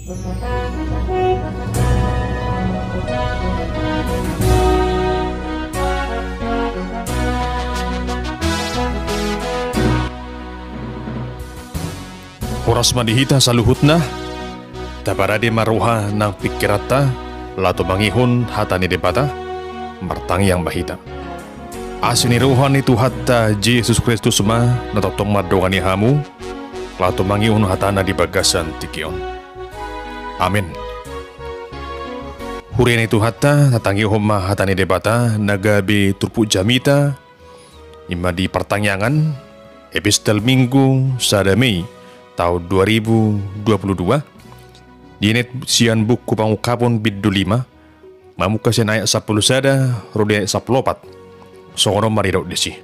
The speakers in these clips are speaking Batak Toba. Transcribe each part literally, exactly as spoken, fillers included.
Horas ma di hita saluhutna. Taparade ma roha nang pingkiranta, laho tumangihon hata ni Debata. Martangiang ma hita. Asi ni roha ni Tuhanta Jesus Kristus ma na tongtong mandongani hamu, laho tumangihon hatana di bagasan tingki on. Amen. Huria ni Tuhanta, tatangihon ma hata ni Debata na gabe turpuk jamita, ima di partangiangan, epistel Minggu sada Mei taon dua ribu dua puluh dua, dienet sian buku Pangungkapon bindu lima, mamungka sian ayat sampulu sada ro di ayat sampulu opat. Songon on ma didok disi.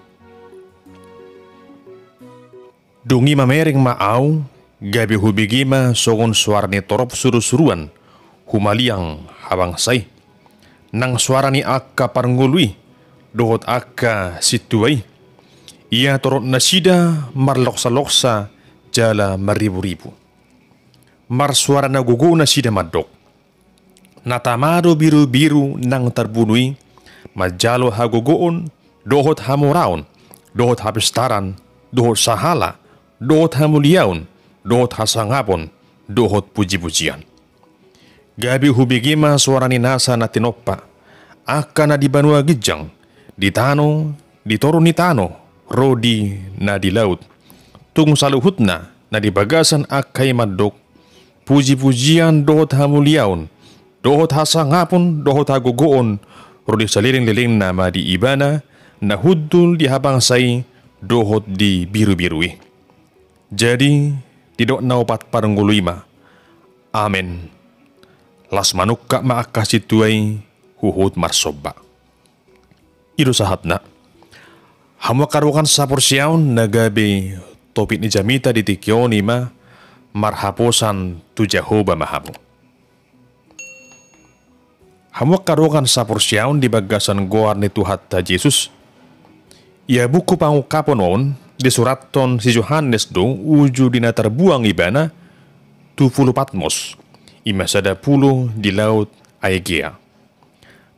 Dung i mamereng ma ahu, gabe hubege ma songon soara ni torop surusuruan, humaliang habangsa i. Nang soara ni angka parngolu i, dohot angka sintua i. Ia torop nasida marloksaloksa jala marriburibu. Marsoara na gogo nasida mandok. Na tama do birubiru nang tarbunu i, manjalo hagogoon, dohot hamoraon, dohot hapistaran, dohot sahala, dohot hamuliaon, dohot hasangapon, dohot pujipujian. Gabe hubege ma soara ni nasa na tinompa, angka na di banua ginjang, di tano, di toru ni tano, ro di na di laut. Tung saluhutna na di bagasan angka i mandok, pujipujian dohot hamuliaon, dohot hasangapon, dohot hagogoon, ro di salelenglelengna ma di Ibana, na hundul di habangsa i, dohot di birubiru i. Jadi, didok na opat parngolu i ma. Amen. Las manungkap ma angka sintua i, huhut marsomba. I do sahatna. Hamu angka dongan saporseaon, na gabe topik ni jamita di tingki on i ma, marhaposan tu Jahowa ma hamu. Hamu angka dongan saporseaon di bagasan goar ni Tuhanta Jesus. Ia buku Pangungkapon on disurathon si Johannes do uju di na tarbuang ibana tu Pulo Patmos, i ma sada pulo di laut Aegea.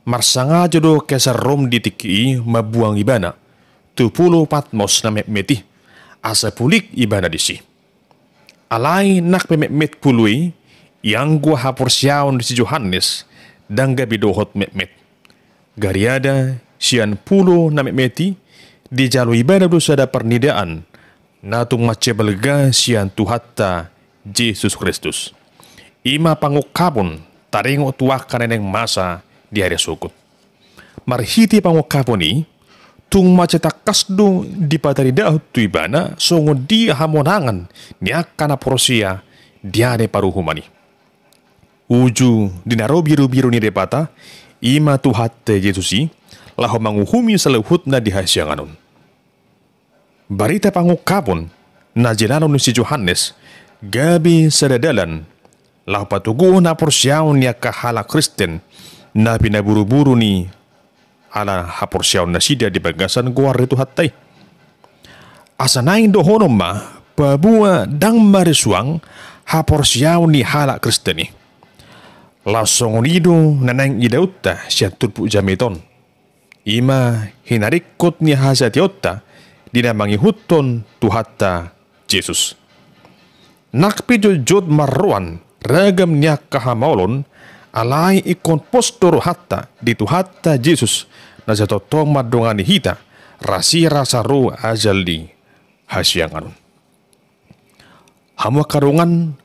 Marsangaja do Kesar Rom di tingki i mambuang ibana tu Pulo Patmos na metmet i, asa pulik ibana disi. Alai nang pe metmet pulo i, ianggo haporseaon ni si Johannes, ndang gabe dohot metmet. Gariada sian pulo na metmet i, dijalo ibana do sada parnidaan, na tung mansai balga sian Tuhanta Jesus Kristus. I ma pangungkapon taringot tu angka na naeng masa di ari sogot. Marhite pangungkapon i, tung mansai tangkas do dipataridahon tu ibana songon dia hamonangan ni angka na porsea di ari paruhuman i. Uju di na ro birubiru ni Debata, i ma Tuhanta Jesus i, laho manguhumi saluhutna di hasiangan on. Barita Pangungkapon na jinalo ni si Johannes gabe sada dalan laho patoguhon haporseaon ni angka halak Kristen na pinaburuburu ni ala haporseaon nasida di bagasan goar ni Tuhanta i. Asa naeng dohonon ma paboa ndang marisuang haporseaon ni halak Kristen i. Laos songon i do na naeng idaonta sian turpuk jamita on. I ma hinaringkot ni hasahatonta di na mangihuthon Tuhanta Jesus. Nang pe jotjot marroan ragam ni angka hamaolon, alai ingkon pos do rohanta di Tuhanta Jesus na sai tongtong mandongani hita, rasirasa ro ajal ni hasiangan on. Hamu angka dongan,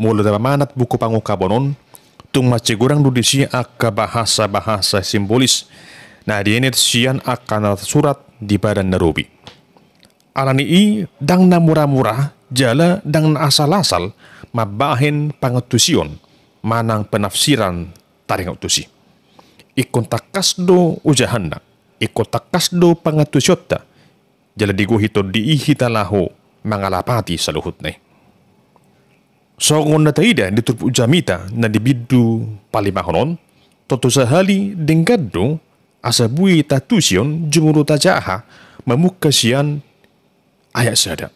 molo tapamanat buku Pangungkapon on, tung mansai godang do disi angka bahasa-bahasa simbolis na dienet sian angka na tarsurat di Padan na Robi. Alani i ndang na mura-mura jala ndang na asal-asal mambahen pangantusion manang penafsiran taringot tusi. Ingkon tangkas do ojahanna, ingkon tangkas do pangantusionta, jala digohi Tondi i hita laho mangalapati saluhutna i. Songon na taida di turpuk jamita na di bindu palimahon on, tontu sahali denggan do asa boi taantusi on jumolo tajaha mamungka sian ayat sada.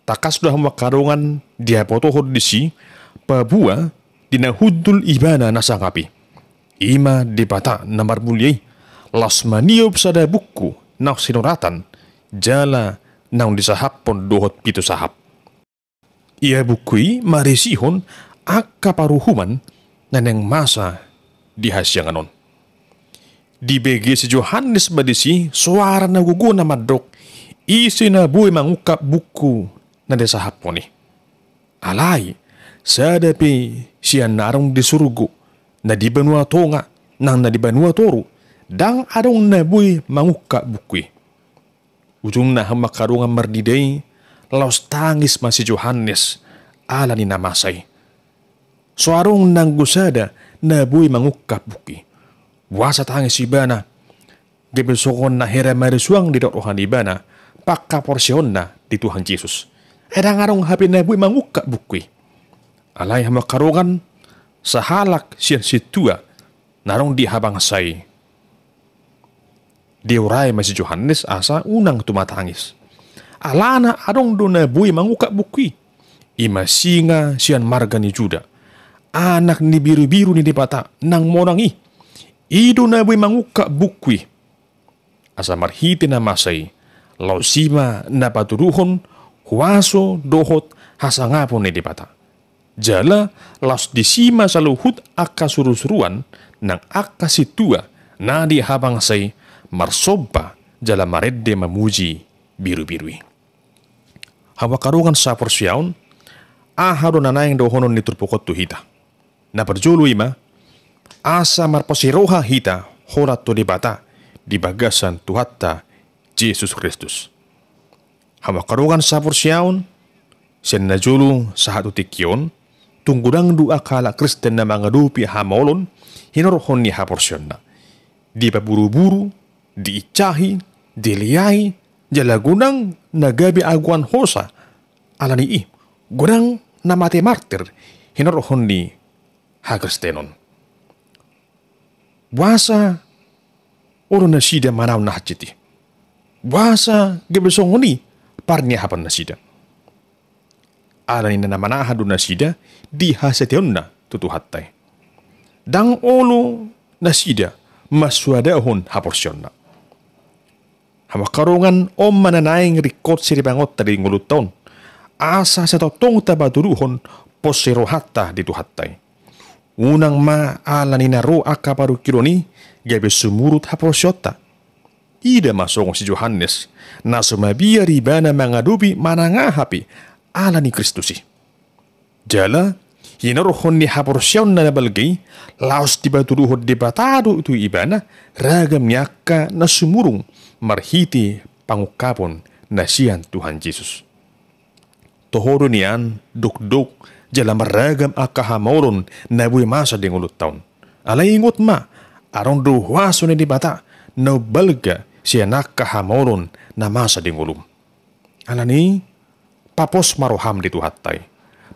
Tangkas do hamu angka dongan dihapotohon disi paboa di na hundul ibana na sangap i, i ma Debata na marmulia i, laos maniop sada buku na sinoratan jala naung disahaphon dohot pitu sahap. Ia buku i marisihon angka paruhuman na naeng masa di hasiangan on. Dibege si Johannes ma disi soara na gogo na mandok, ise na boi mangungkap buku na disahaphon i. Alai sada pe sian na adong di surgo, na di banua tonga, nang na di banua toru, ndang adong na boi mangungkap buku i. Ujungna hamu angka dongan marnida i, laos tangis ma si Johannes ala ni na masa i. So adong nanggo sada na boi mangungkap buku i. Boasa tangis ibana? Gabe songon na hera marisuang didok roha ni ibana panghaporseaonna di Tuhan Jesus. Ai ndang adong hape na boi mangungkap buku i. Alai hamu angka dongan, sahalak sian sintua na adong di habangsa i diorai ma si Johannes asa unang tumatangis. Alana adong do na boi mangungkap buku i. I ma singa sian marga ni Juda, anak ni birubiru ni Debata nang monang i. I do na boi mangungkap buku i. Asa marhite na masa i, laos i ma na patuduhon huaso dohot hasangapon ni Debata. Jala laos disi ma saluhut angka surusuruan nang angka sintua na di habangsa i marsomba jala marende mamuji birubiru i. Hamu angka dongan sahaporseaon, aha do na naeng dohonon ni turpuk on tu hita? Na parjolo i ma, asa marpos ni roha hita holan tu Debata di bagasan Tuhanta Jesus Kristus. Hamu angka dongan sahaporseaon, sian na jolo sahat tu tingki on, tung godang do angka halak Kristen na mangadopi hamaolon hinorhon ni haporseaonna. Dipaburuburu, diinsahi, dileai, jala godang na gabe agoan hosa ala ni i, godang na mate martir hinorhon ni hakristenon. Boasa olo nasida manaon na hansit i? Boasa gabe songon i parniahapan nasida? Ala ni na manahan do nasida di hasatiaonna tu Tuhanta i. Ndang olo nasida mansoadahon haporseaonna. Hamu angka dongan, on ma na naeng ringkot siribangonta di ngolunta on, asa sai tongtong tapatuduhon pos ni rohanta di Tuhanta i. Unang ma ala ni na ro angka parungkilon i gabe sumurut haporseaonta. Ida ma songon si Johannes, na so mabiar ibana mangadopi manang aha pe ala ni Kristus i. Jala hinorhon ni haporseaonna na balga i, laos dipatuduhon Debata do tu ibana ragam ni angka na sumurung marhite pangungkapon na sian Tuhan Jesus. Toho do nian dokdok jala marragam angka hamaolon na boi masa di ngolunta on. Alai ingot ma, adong do huaso ni Debata na umbalga sian angka hamaolon na masa di ngolum. Ala ni i, papos ma roham di Tuhanta i.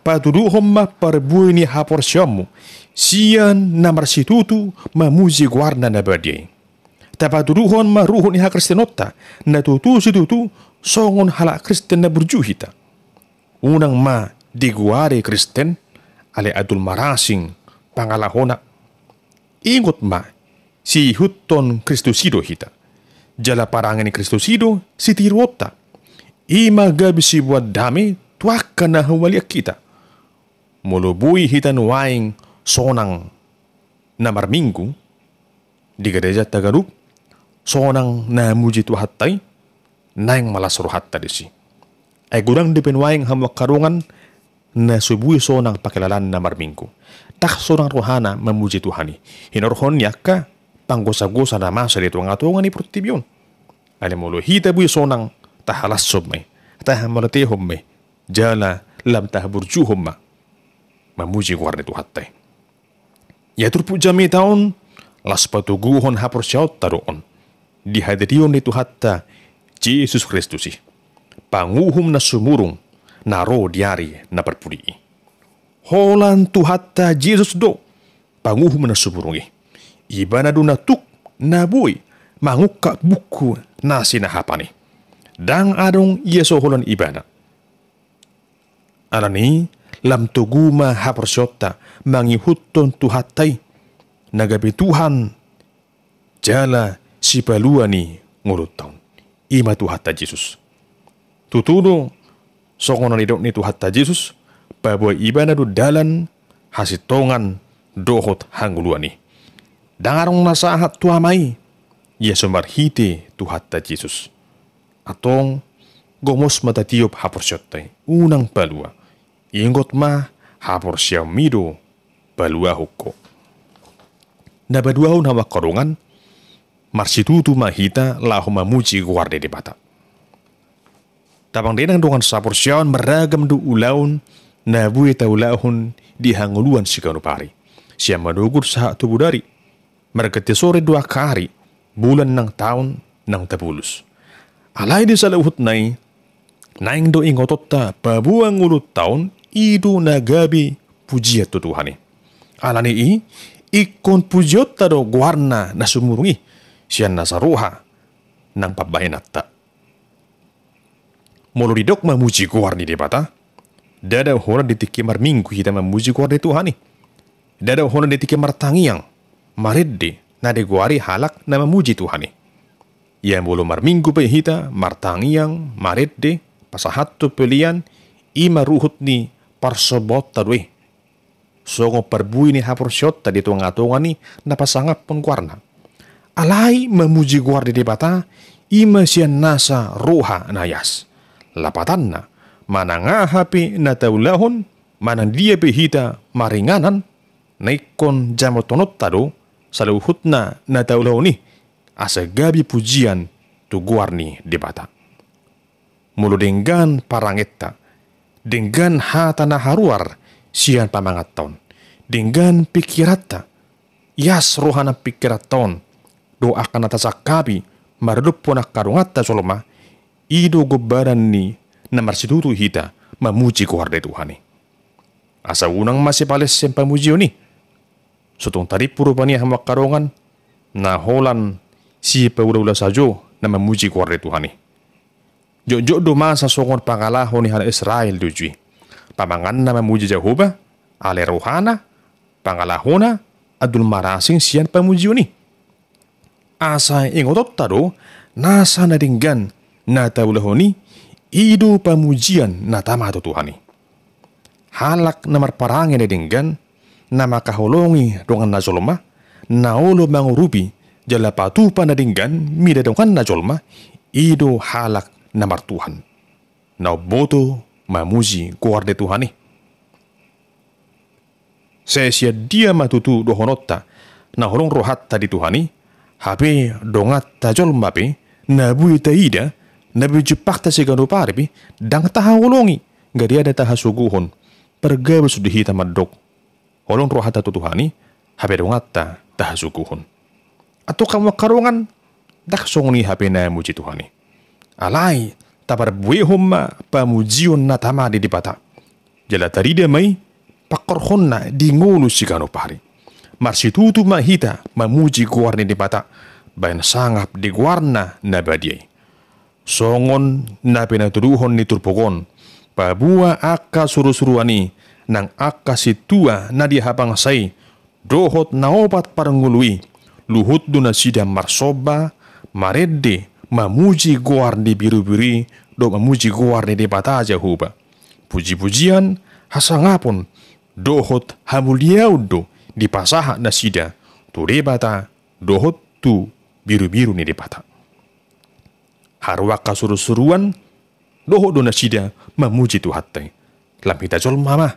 Patuduhon ma parbue ni haporseaonmu sian na marsitutu mamuji goarna na badia i. Tapatuduhon ma ruhut ni hakristenonta na tutu situtu songon halak Kristen na burju hita. Unang ma digoari Kristen alai andul marasing pangalahona. Ingot ma, siihuthon Kristus i do hita. Jala parange ni Kristus i do sitiruonta. I ma gabe siboan dame tu angka na humaliang hita. Molo boi hita nuaeng sonang na marminggu di garejanta ganup, sonang na muji Tuhanta i, naeng ma las rohanta disi. Ai godang dope nuaeng hamu angka dongan na so boi sonang pangkilalaan na marminggu. Ndang sonang rohana mamuji Tuhan i hinorhon ni angka panggosagosa na masa di tongatonga ni portibi on. Alai molo hita boi sonang, tahalashon ma i, tahamauliatehon ma i, jala lam tahaburjuhon ma mamuji goar ni Tuhanta i. Ia turpuk jamita on, laos patoguhon haporseaonta do on di hadirion ni Tuhanta Jesus Kristus i, panguhum na sumurung na ro di ari na parpudi i. Holan Tuhanta Jesus do panguhum na sumurung i. Ibana do na tuk na boi mangungkap buku na sinahapan i. Ndang adong ia so holan ibana. Ala ni i, lam togu ma haporseaonta mangihuthon Tuhanta i, na gabe Tuhan jala Sipalua ni ngolunta on. I ma Tuhanta Jesus. Tutu do, songon na nidok ni Tuhanta Jesus, paboa Ibana do dalan, hasintongan, dohot hangoluan i. Ndang adong na sahat tu Ama i, ia so marhite Tuhanta Jesus. Antong, gomos ma tatiop haporseaonta i, unang palua. Ingot ma, haporseaonmi do paluahon ho. Na paduahon, hamu angka dongan, marsitutu ma hita laho mamuji goar ni Debata. Damang dainang dongan sahaporseaon, marragam do ulaon na boi taulahon di hangoluan siganup ari, sian manogot sahat tu bodari, marganti sore do angka ari, bulan nang taon nang tapolus. Alai di saluhutna i, naeng do ingotonta paboa ngolunta on i do na gabe pujian tu Tuhan i. Alani i, ingkon pujionta do goarna na sumurung i, sian nasa roha nang pambahenanta. Molo didok mamuji goar ni Debata, ndada holan di tingki marminggu hita mamuji goar ni Tuhan i. Ndada holan di tingki martangiang, marende, na digoari halak na mamuji Tuhan i. Ia molo marminggu pe hita, martangiang, marende, pasahathon pelean, i ma ruhut ni parsombaonta do i. Songon parbue ni haporseaonta di tongatonga ni na pasangaphon goarna. Alai mamuji goar ni Debata, i ma sian nasa roha na ias. Lapatanna, manang aha pe na taulahon, manang dia pe hita maringanan, na ingkon jamotononta do, saluhutna na taulahon i, asa gabe pujian tu goar ni Debata. Molo denggan parangenta, denggan hata na haruar sian pamanganta on, denggan pingkiranta, ias roha nang pingkiranta on, dohot angka na tasangkapi maradophon angka donganta jolma, i do gombaran ni na marsitutu hita mamuji goar ni Tuhan i. Asa unang ma sipalessem pamujion i. So tung tarimpu rupani hamu angka dongan, na holan sipaulaula sajo na mamuji goar ni Tuhan i. Jotjot do masa songon pangalaho ni halak Israel di uju i. Pamanganna mamuji Jahowa, alai rohana, pangalahona, andul marasing sian pamujion i. Asa ingotonta do, nasa na denggan na taulahon i, i do pamujian na tama tu Tuhan i. Halak na marparange na denggan, na mangkaholongi donganna jolma, na olo mangurupi jala patupa na denggan mida donganna jolma, i do halak na martuhan, na umboto mamuji goar ni Tuhan i. Sai sian dia ma tutu dohononta na holong rohanta di Tuhan i, hape donganta jolma pe na boi taida, na boi jumpangta siganup ari pe, ndang tahaholongi, nggak diada tahasogohon. Pargabus do hita mandok holong rohanta tu Tuhan i, hape donganta tahasogohon. Antong hamu angka dongan, ndang songon i hape na muji Tuhan i. Alai, taparbuehon ma pamujion na tama di Debata. Jala tarida ma i pangkorhonna di ngolu siganup ari. Marsitutu ma hita mamuji goar ni Debata, baen sangap di goarna na badia i. Songon na pinatuduhon ni turpuk on, paboa angka surusuruan i, nang angka sintua na di habangsa i, dohot na opat parngolu i, luhut do nasida marsomba, marende, mamuji goar ni Birubiru i, dohot mamuji goar ni Debata Jahowa. Pujipujian, hasangapon, dohot hamuliaon do dipasahat nasida tu Debata, dohot tu Birubiru ni Debata. Haru angka surusuruan, dohot do nasida mamuji Tuhanta i. Lam hita jolma ma,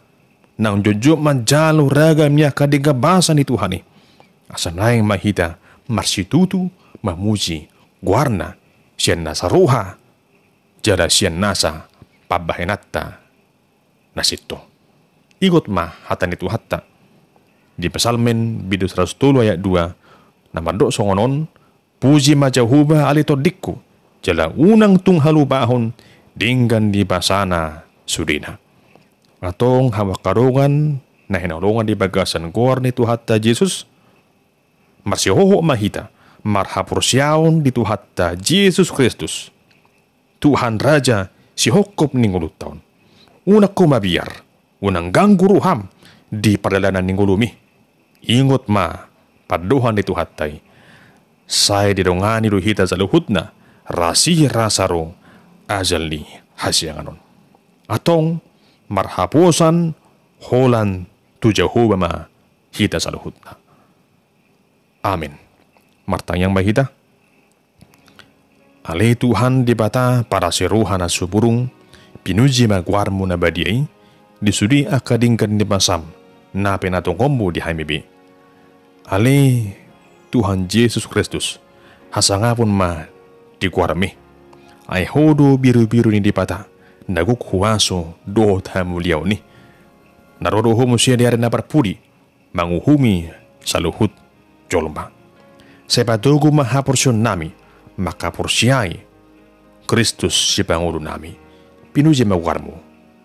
naung jotjot manjalo ragam ni angka denggan basa ni Tuhan i. Asa naeng ma hita marsitutu mamuji goarna, sian nasa roha, jala sian nasa pambahenanta na sintong. Ingot ma hata ni Tuhanta. Di Psalmen bindu saratus tolu ayat dua, na mandok songon on, puji ma Jahowa ale tondingku, jala unang tung halupahon denggan ni basana sudena. Antong hamu angka dongan na hinaholongan di bagasan goar ni Tuhanta Jesus, marsihohot ma hita marhaporseaon di Tuhanta Jesus Kristus, Tuhan Raja sihongkop ni ngolunta on. Unang ho mabiar, Unang ganggu roham di pardalanan ni ngolumi. Ingot ma pandohan ni Tuhanta i. Sai didongani do hita saluhutna, rasi rasa ro ajal ni hasiangan on. Antong marhaposan holan tu Jahowa ma hita saluhutna. Amin. Martangiang ma hita. Ale Tuhan Debata parasi roha na sumurung, pinuji ma goarmu na badia i, di sude angka denggan ni basam, na pinatongonmu di hami be. Ale Tuhan Jesus Kristus, hasangapon ma di goarmi. Ai ho do birubiru ni Debata, na gok huaso dohot hamuliaon i. Na ro do ho muse di ari na parpudi, manguhumi saluhut jolma. Sai patogu ma haporseaonnami, mangkaporseai Kristus sipangolu nami. Pinuji ma goarmu,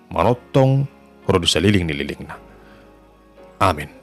manongtong ro di salelenglelengna. Amin.